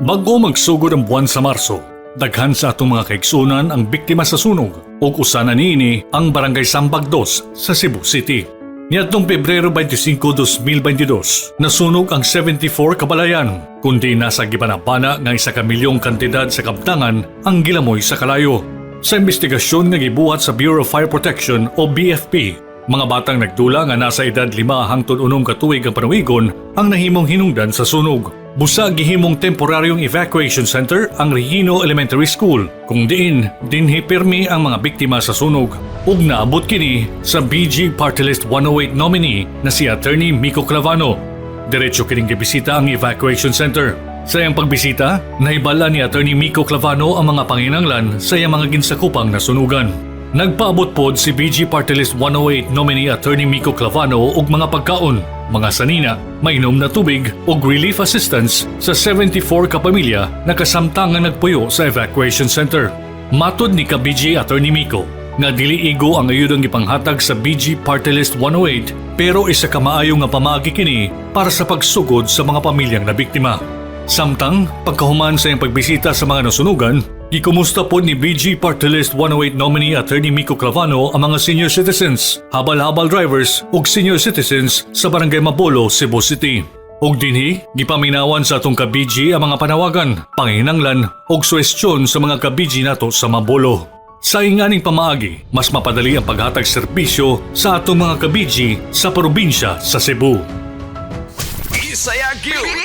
Bago magsugod ang buwan sa Marso, daghan sa atong mga kaigsunan ang biktima sa sunog ug usa na niini ang Barangay Sambag 2 sa Cebu City. Niadtong Pebrero 25, 2022, nasunog ang 74 ka balayan, kundi nasa gibanabana nga 1 ka milyong kantidad sa kabtangan ang gilamoy sa kalayo. Sa investigasyon nga gibuhat sa Bureau of Fire Protection o BFP, mga batang nagdula nga nasa edad 5 hangtod 6 ka tuig ang panuigon ang nahimong hinungdan sa sunog. Busa gihimong temporaryong evacuation center ang Regino Elementary School kung diin dinhi pirmi ang mga biktima sa sunog. Ug naabot kini sa BG Party List 108 nominee na si Attorney Mico Clavano. Diretso kining gibisita ang evacuation center. Sa iyang pagbisita, nahibal-an ni Attorney Mico Clavano ang mga panginanglan sa iyang mga ginsakupang nasunugan. Nagpaabot pod si BG Party List 108 nominee Attorney Mico Clavano og mga pagkaon, mga sanina, mainom na tubig ug relief assistance sa 74 ka pamilya na kasamtangang nagpuyo sa evacuation center. Matod ni ka BG Attorney Mico nga dili igo ang ayudang gipanghatag sa BG Party List 108, pero isa ka maayo nga pamaagi kini para sa pagsugod sa mga pamilyang nabiktima. Samtang, pagkahuman sa iyang pagbisita sa mga nasunugan, gikumusta pod ni BG Party List 108 nominee Attorney Mico Clavano ang mga senior citizens, habal-habal drivers ug senior citizens sa Barangay Mabolo, Cebu City. Ug dinhi, gipaminawan sa atong ka-BG ang mga panawagan, panginanglan ug suhestyon sa mga ka-BG nato sa Mabolo. Sa inganing pamaagi, mas mapadali ang paghatag serbisyo sa atong mga ka-BG sa probinsya sa Cebu. Bisaya gyud.